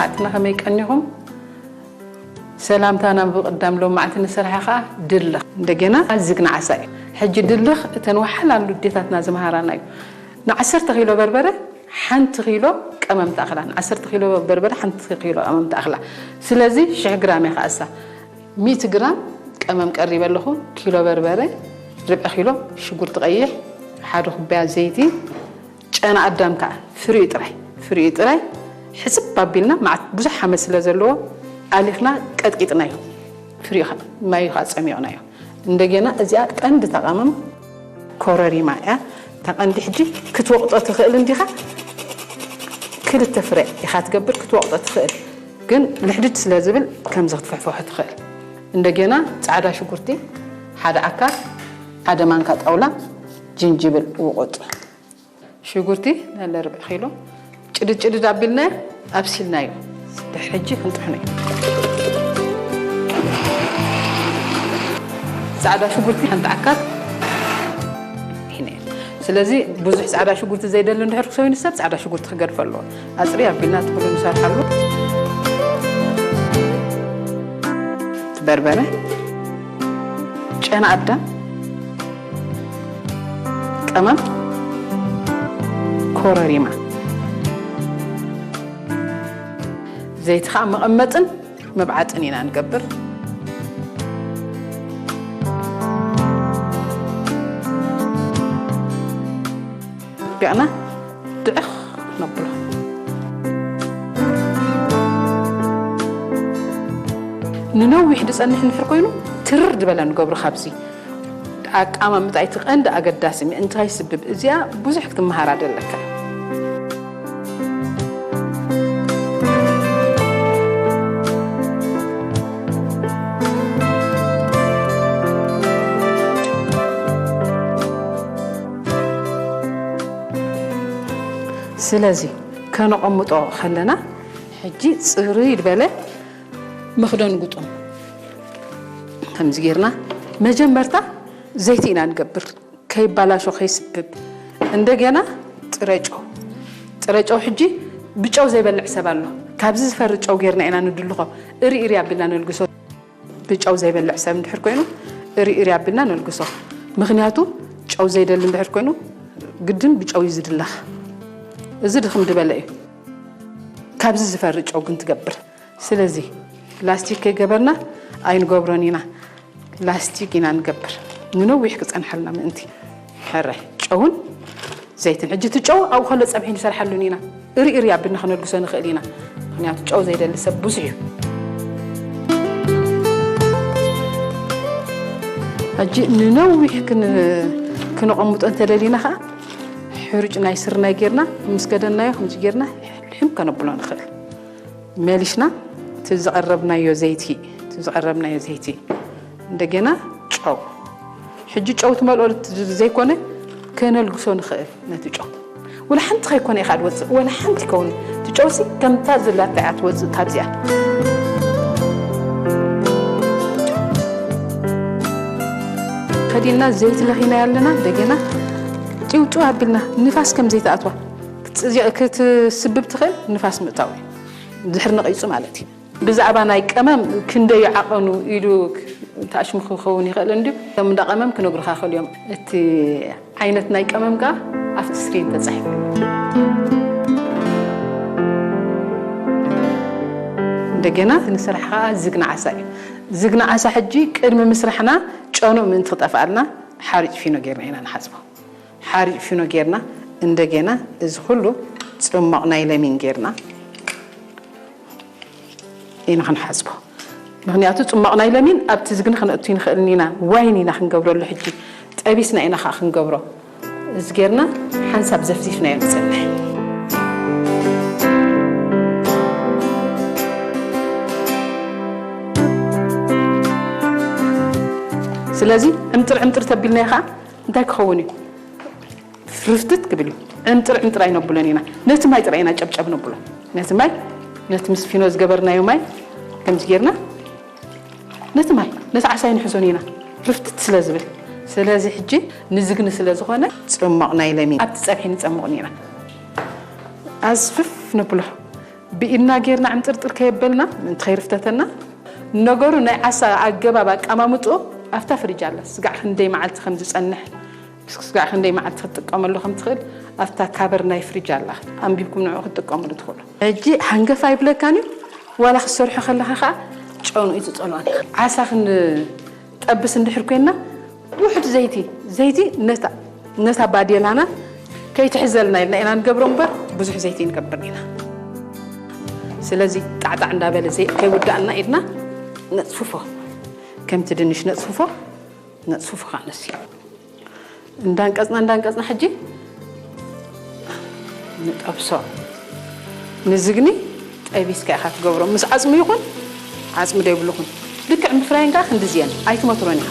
ኣትና ከመይ ቀኒኹም? ሰላምታና ብቕዳም ሎማዕቲ ንሰርሓ ኸዓ ድልኽ። እንደገና ዝግና ዓሳ እዩ። ሕጂ ድልኽ እተን ወሓላሉ ኣዴታትና ዝመሃራና እዩ። ንዓሰርተ ኪሎ በርበረ ሓንቲ ኪሎ ቀመም ትኣኽላ። ንዓሰርተ ኪሎ በርበረ ሓንቲ ኪሎ ቀመም ትኣኽላ። ስለዚ ሽሕ ግራም እያ ኸዓ እሳ። ሚእቲ ግራም ቀመም ቀሪበ ኣለኹ። ኪሎ በርበረ፣ ርብዒ ኪሎ ሽጉርቲ ቀይሕ፣ ሓደ ኩባያ ዘይቲ፣ ጨና ኣዳም ከዓ ፍሪኡ ጥራይ፣ ፍሪኡ ጥራይ ሕስብ ኣቢልና፣ መዓት ብዙሕ ሓመድ ስለ ዘለዎ ኣሊኽና ቀጥቂጥናዮ። ፍሪኡ ኸ-፣ ማዩ ከዓ ጸሚቕናዮ። እንደገና እዚኣ ቀንዲ ተቐመም ኮረሪማ እያ። እታ ቀንዲ ሕጂ ክትወቕጦ ትኽእል እንዲኻ፣ ክልተ ፍረ ኢኻ ትገብር ክትወቕጦ ትኽእል፣ ግን ልሕድድ ስለ ዝብል ከምዚ ክትፍሕፍሖ ትኽእል። እንደገና ጻዕዳ ሽጉርቲ ሓደ ዓካር፣ ሓደ ማንካ ጣውላ፣ ጅንጅብል ውቑጥ። ሽጉርቲ ነለ ርብዒ ኪሎ ጭድድ ጭድድ ኣቢልና ኣብሲልናዮ። ድሕሪ ሕጂ ክንጥሕኖ እዩ። ጻዕዳ ሽጉርቲ ሓንቲ ዓካር ሒነ። ስለዚ ብዙሕ ጻዕዳ ሽጉርቲ ዘይደሊ እንድሕር ክሰውኒ ሰብ ጻዕዳ ሽጉርቲ ክገድፎ ኣለዎ። ኣጽሪ ኣቢልና እቲ ኩሉ ንሰርሓሉ። በርበረ፣ ጨና ኣዳም፣ ቀመም፣ ኮረሪማ፣ ዘይቲ ኸዓ መቐመጥን መብዓጥን ኢና ንገብር። ቢዕና ድዕኽ ነብሎ። ንነዊሕ ዝጸንሕ እንድሕር ኮይኑ ትርር ዝበለ ንገብሮ። ካብዚ ኣቀማምጣ እቲ ቀንዲ ኣገዳሲ ምእንቲ ከይስብብ፣ እዚኣ ብዙሕ ክትመሃራ ደለካ። ስለዚ ከነቐምጦ ከለና ሕጂ ጽርይ ዝበለ መኽደን ግጡም ከምዚ ጌርና መጀመርታ ዘይቲ ኢና ንገብር፣ ከይባላሾ ከይስብብ። እንደገና ጥረ ጨው፣ ጥረ ጨው ሕጂ ብጨው ዘይበልዕ ሰብ ኣሎ። ካብዚ ዝፈሪ ጨው ጌርና ኢና ንድልኾ። እሪ እሪ ኣቢልና ነልግሶ። ብጨው ዘይበልዕ ሰብ እንድሕር ኮይኑ እሪ እሪ ኣቢልና ነልግሶ። ምኽንያቱ ጨው ዘይደሊ እንድሕር ኮይኑ ግድን ብጨው እዩ ዝድለኽ። እዚ ድኽም ዝበለ እዩ። ካብዚ ዝፈሪ ጨው ግን ትገብር። ስለዚ ላስቲክ ከይገበርና ኣይንገብሮን ኢና። ላስቲክ ኢና ንገብር። ንነዊሕ ክጸንሓልና ምእንቲ። ሕራይ ጨውን ዘይትን። ሕጂ እቲ ጨው ኣብኡ ከሎ ጸብሒ ንሰርሓሉን ኢና። እሪ እሪ ኣቢልና ከነልግሶ ንኽእል ኢና። ምኽንያቱ ጨው ዘይደሊ ሰብ ብዙሕ እዩ። ሕጂ ንነዊሕ ክን-፣ ክነቐምጦ እንተደሊና ኸዓ ሕሩጭ ናይ ስርናይ ጌርና ምስ ከደናዮ ከምዚ ጌርና ልሕም ከነብሎ ንኽእል። መሊሽና እቲ ዝቐረብናዮ ዘይቲ፣ እቲ ዝቐረብናዮ ዘይቲ እንደገና ጨው። ሕጂ ጨው ትመልኦ ዘይኮነ ከነልግሶ ንኽእል ነቲ ጨው። ወላ ሓንቲ ከይኮነ ኢኻ ትወፅእ፣ ወላ ሓንቲ ይከውን። እቲ ጨውሲ ከምታ ዘላታ እያ ትወፅእ ካብዚኣ። ከዲና ዘይቲ ለኺና ያለና እንደገና ጭውጭው ኣቢልና ንፋስ ከም ዘይትኣትዋ ክትፅዚ-፣ ክትስብብ ትኽእል ንፋስ ምእታው እዩ። ድሕሪ ነቒፁ ማለት እዩ። ብዛዕባ ናይ ቀመም ክንደይ ዓቐኑ ኢሉ ተኣሽሙ ክኸውን ይኽእል እንድዩ። እቶም እንዳ ቀመም ክነግሩኻ ይኽእሉ እዮም። እቲ ዓይነት ናይ ቀመም ከኣ ኣብቲ ስክሪን ተጻሒፉ። እንደገና ንስራሕ ከኣ ዝግና ዓሳ እዩ። ዝግና ዓሳ ሕጂ ቅድሚ ምስራሕና ጨንኡ ምእንቲ ክጠፍኣልና ሓርጭ ፊኖ ጌርና ኢና ንሓጽቦ። ሓርጭ ፊኖ ጌርና እንደገና እዚ ኩሉ ጽሟቕ ናይ ለሚን ጌርና ኢና ክንሓጽቦ። ምኽንያቱ ጽሟቕ ናይ ለሚን ኣብቲ ዝግኒ ከነእቱ ይንኽእልን ኢና። ዋይን ኢና ክንገብረሉ ሕጂ። ጠቢስና ኢና ከኣ ክንገብሮ። እዚ ጌርና ሓንሳብ ዘፍዚፍናዮ ንጸንሕ። ስለዚ ዕምጥር ዕምጥር ተቢልናዮ ከኣ እንታይ ክኸውን እዩ? ፍርፍትት ክብል እዩ። ዕምጥር ዕምጥር ኣይነብሎን ኢና። ነቲ ማይ ጥራይ ኢና ጨብጨብ ነብሎ። ነቲ ማይ፣ ነቲ ምስ ፊኖ ዝገበርናዮ ማይ ከምዚ ጌርና ነቲ ማይ፣ ነቲ ዓሳ ኣይንሕዞን ኢና። ፍርፍትት ስለ ዝብል። ስለዚ ሕጂ ንዝግኒ ስለ ዝኾነ ጽሟቕ ናይ ለሚን ኣብቲ ጸብሒ ንጸምቕ ኢና። ኣዝፍፍ ነብሎ። ብኢድና ጌርና ዕምጥርጥር ከየበልና ምእንቲ ከይርፍተተና። ነገሩ ናይ ዓሳ ኣገባብ ኣቀማምጦ ኣብታ ፍሪጅ ኣላ። ስጋዕ ክንደይ መዓልቲ ከም ዝጸንሕ፣ ስጋዕ ክንደይ መዓልቲ ክትጥቀመሉ ከም ትኽእል ኣብታ ካበር ናይ ፍሪጅ ኣላ። ኣንቢብኩም ንዕኡ ክትጥቀምሉ ትኽእሉ። ሕጂ ሃንገፍ ኣይብለካን እዩ። ዋላ ክትሰርሖ ከለኻ ኸዓ ጨው ንእኡ ትጸልዋን ኢኻ። ዓሳ ክንጠብስ እንድሕር ኮይንና ውሑድ ዘይቲ፣ ዘይቲ ነታ፣ ነታ ባዴላና ከይትሕዘልና ኢልና ኢና ንገብሮ እምበር ብዙሕ ዘይቲ ንገብር ኢና። ስለዚ ጣዕጣዕ እንዳበለ ዘይ-፣ ከይውዳእና ኢልና ነጽፍፎ። ከምቲ ድንሽ ነጽፍፎ፣ ነጽፍፎ ከዓ ነስዮ። እንዳንቀጽና፣ እንዳንቀጽና ሕጂ ንጠብሶ። ንዝግኒ ጠቢስካ ኢኻ ትገብሮ። ምስ ዓጽሙ ይኹን፣ ዓጽሚ ዘይብሉ ይኹን። ልክዕ ምፍራየን ከዓ ክንድዚ እየን። ኣይትመትሮን ኢኻ።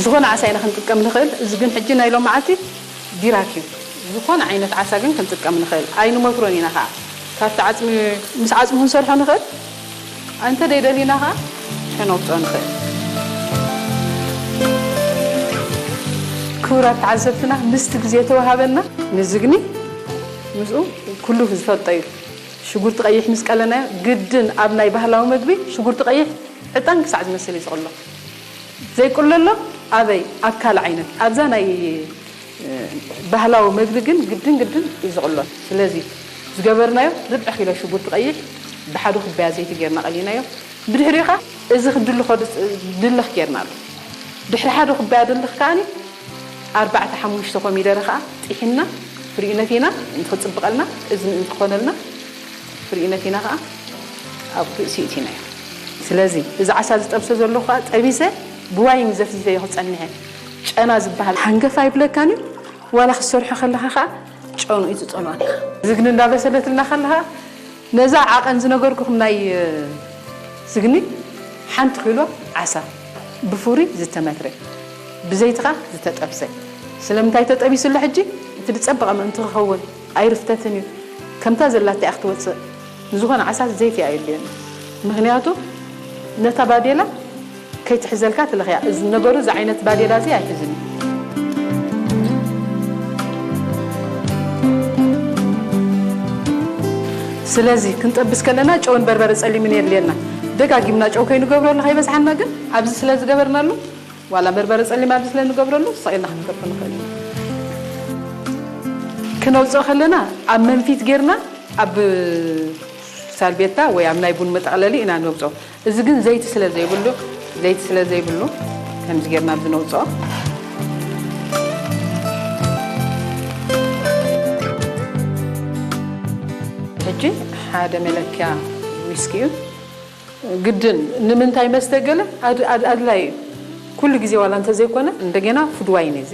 ዝኾነ ዓሳ ኢና ክንጥቀም ንኽእል። እዚ ግን ሕጂ ናይ ሎመዓልቲ ዲራክ እዩ። ዝኾነ ዓይነት ዓሳ ግን ክንጥቀም ንኽእል። ኣይንመትሮን ኢና ከዓ። ካብቲ ዓጽሚ፣ ምስ ዓጽሚ ክንሰርሖ ንኽእል። እንተ ደይደሊና ከዓ ከነውፅኦ ንኽእል። ክቡራት ተዓዘብትና፣ ምስቲ ግዜ ተወሃበና፣ ንዝግኒ ምስኡ ኩሉ ዝፈልጦ እዩ። ሽጉርቲ ቀይሕ ምስ ቀለናዮ፣ ግድን ኣብ ናይ ባህላዊ መግቢ ሽጉርቲ ቀይሕ ዕጣን ክሳዕ ዝመስል እዩ ዝቕሎ። ዘይቅሎ ኣሎ። ኣበይ? ኣብ ካልእ ዓይነት። ኣብዛ ናይ፣ እ፣ ባህላዊ መግቢ ግን ግድን ግድን እዩ ዝቕሎ። ስለዚ ዝገበርናዮ ርብዒ ኪሎ ሽጉርቲ ቀይሕ ብሓደ ኩባያ ዘይቲ ጌርና ቀሊናዮ። ብድሕሪኡ ኸኣ እዚ ክድልኾ ድጽ-፣ ድልኽ ጌርናሉ። ድሕሪ ሓደ ኩባያ ድልኽ ከኣኒ ኣርባዕተ ሓሙሽተ ኮሚደረ ኸኣ ጢሒና ፍሪኡ ነፊና፣ ምእንቲ ክጽብቐልና፣ እዚ ምእንቲ ክኾነልና፣ ፍሪኡ ነፊና ኸኣ ኣብ ርእሲኡ እቲናዮ። ስለዚ እዚ ዓሳ ዝጠብሶ ዘለኹ ኸኣ ጠቢሰ ብዋይን ዘፍዚፈዮ ክጸንሐ። ጨና ዝበሃል ሓንገፍ ኣይብለካን እዩ። ዋላ ክትሰርሖ ከለኻ ኸኣ ጨንኡ እዩ ዝጸልዋን ኢኻ። ዝግኒ እንዳበሰለትልና ከለኻ ነዛ ዓቐን ዝነገርኩኹም ናይ፣ እ፣ ዝግኒ ሓንቲ ኪሎ ዓሳ ብፍሩይ ዝተመትረ፣ ብዘይትኻ ዝተጠብሰ። ስለምንታይ ተጠቢሱሉ ሕጂ? እቲ ዝጸበቐ ምእንቲ ክኸውን ኣይርፍተትን እዩ። ከምታ ዘላታ እያ ክትወጽእ። ንዝኾነ ዓሳ ዘይቲ ኣየድልዮን። ምኽንያቱ ነታ ባዴላ ከይትሕዘልካ ትለኽያ። እዚ ነገሩ እዚ ዓይነት ባዴላ እዚ ኣይሕዝን እዩ። ስለዚ ክንጠብስ ከለና ጨውን በርበረ ጸሊምን የድልየና። ደጋጊምና ጨው ከይንገብረሉ ከይበዝሓና ግን ኣብዚ ስለ ዝገበርናሉ ዋላ በርበረ ጸሊም ኣብዚ ስለ ንገብረሉ ሰቒልና ክንከቶ ንኽእል ኢና። ክነውፅኦ ከለና ኣብ መንፊት ጌርና ኣብ ሳልቤታ ወይ ኣብ ናይ ቡን መጠቕለሊ ኢና ነውፅኦ። እዚ ግን ዘይቲ ስለ ዘይብሉ፣ ዘይቲ ስለ ዘይብሉ ከምዚ ጌርና ኣብዚ ነውፅኦ። ሕጂ ሓደ መለክያ ዊስኪ እዩ። ግድን ንምንታይ መስተ ገለ ኣድ-፣ ኣድ-፣ ኣድላይ እዩ። ኩሉ ግዜ ዋላ እንተዘይኮነ እንደገና ፉድ ዋይን እዚ፣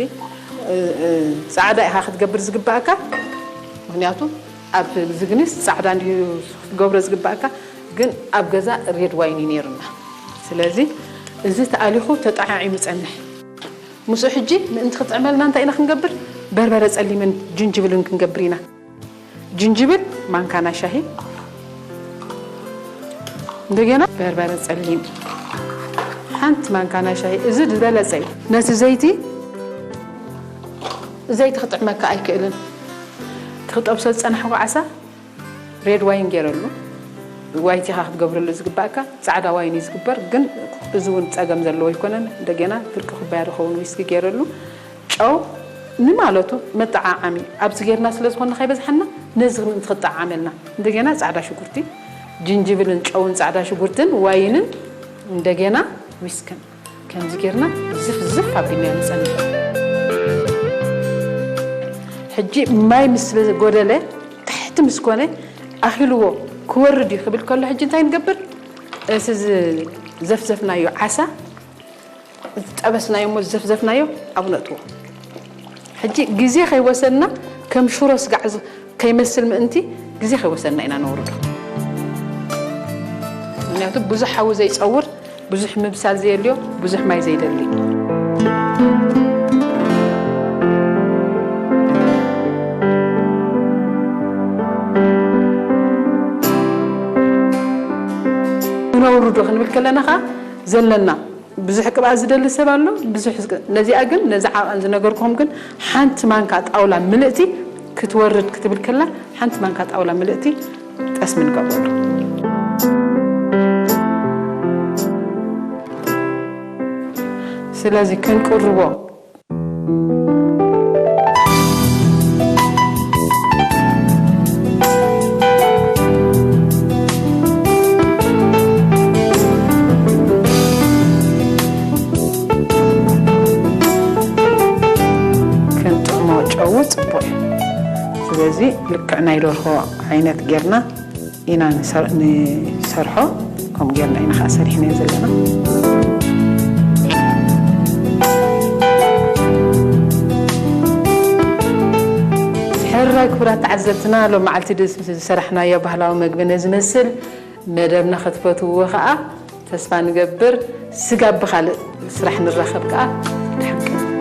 እ፣ እ፣ ጻዕዳ ኢኻ ክትገብር ዝግባእካ። ምኽንያቱ ኣብ ዝግኒስ ጻዕዳ እንድዩ ክትገብሮ ዝግባእካ፣ ግን ኣብ ገዛ ሬድ ዋይን እዩ ነይሩና። ስለዚ እዚ ተኣሊኹ ተጠዓዒሙ ይጸንሕ። ምስኡ ሕጂ ምእንቲ ክጥዕመልና እንታይ ኢና ክንገብር? በርበረ ጸሊምን ጅንጅብልን ክንገብር ኢና። ጅንጅብል ማንካና ሻሂ፣ እንደገና በርበረ ጸሊም ሓንቲ ማንካና ሻሂ። እዚ ዝበለጸ እዩ። ነቲ ዘይቲ፣ ዘይቲ ክጥዕመካ ኣይክእልን። እቲ ክጠብሶ ዝጸናሕኩ ዓሳ ሬድ ዋይን ገይረሉ። ዋይት ኢኻ ክትገብረሉ ዝግባእካ፣ ጻዕዳ ዋይን እዩ ዝግበር፣ ግን እዚ እውን ጸገም ዘለዎ ኣይኮነን። እንደገና ፍርቂ ኩባያ ዝኸውን ዊስኪ ገይረሉ። ጨው ንማለቱ መጠዓዓሚ ኣብዚ ጌርና ስለ ዝኾንና ከይበዝሓና ነዚ ምእንቲ ክጠዓዓመልና። እንደገና ጻዕዳ ሽጉርቲ፣ ጅንጅብልን ጨውን ጻዕዳ ሽጉርትን ዋይንን እንደገና ዊስክን ከምዚ ጌርና ዝፍ ዝፍ ኣቢልና ንጸንሕ። ሕጂ ማይ ምስ ጎደለ ትሕቲ ምስ ኮነ ኣኺልዎ ክወርድ እዩ ክብል ከሎ ሕጂ እንታይ ንገብር? እቲ ዝዘፍዘፍናዮ ዓሳ ዝጠበስናዮ እሞ ዝዘፍዘፍናዮ ኣብኡ ነእትዎ። ሕጂ ግዜ ከይወሰድና ከም ሽሮ ስጋዕ ዝ-፣ ከይመስል ምእንቲ ግዜ ከይወሰድና ኢና ነውርዶ። ምኽንያቱ ብዙሕ ሓዊ ዘይጸውር፣ ብዙሕ ምብሳል ዘየድልዮ፣ ብዙሕ ማይ ዘይደሊ። ነውርዶ ክንብል ከለና ኸኣ ዘለና ብዙሕ ቅብኣት ዝደሊ ሰብ ኣሎ። ብዙሕ ዝቅ- ነዚኣ ግን፣ ነዚ ዓቐን ዝነገርኩም ግን፣ ሓንቲ ማንካ ጣውላ ምልእቲ ክትወርድ ክትብል ከላ፣ ሓንቲ ማንካ ጣውላ ምልእቲ ጠስሚ ንገብረሉ። ስለዚ ክንቅርቦ ክንጥዕሞ ጨው ጽቡቕ እዩ። ስለዚ ልክዕ ናይ ደርሆ ዓይነት ጌርና ኢና ንሰር- ንሰርሖ። ከምኡ ጌርና ኢና ከዓ ሰሪሕናዮ ዘለና። ሕራይ ክቡራት ተዓዘብትና፣ ሎም መዓልቲ ድ- ዝሰራሕናዮ ባህላዊ መግቢ ነዚ መስል። መደብና ክትፈትውዎ ከዓ ተስፋ ንገብር። ስጋብ ብኻልእ ስራሕ ንራኸብ ከዓ። ደሓን።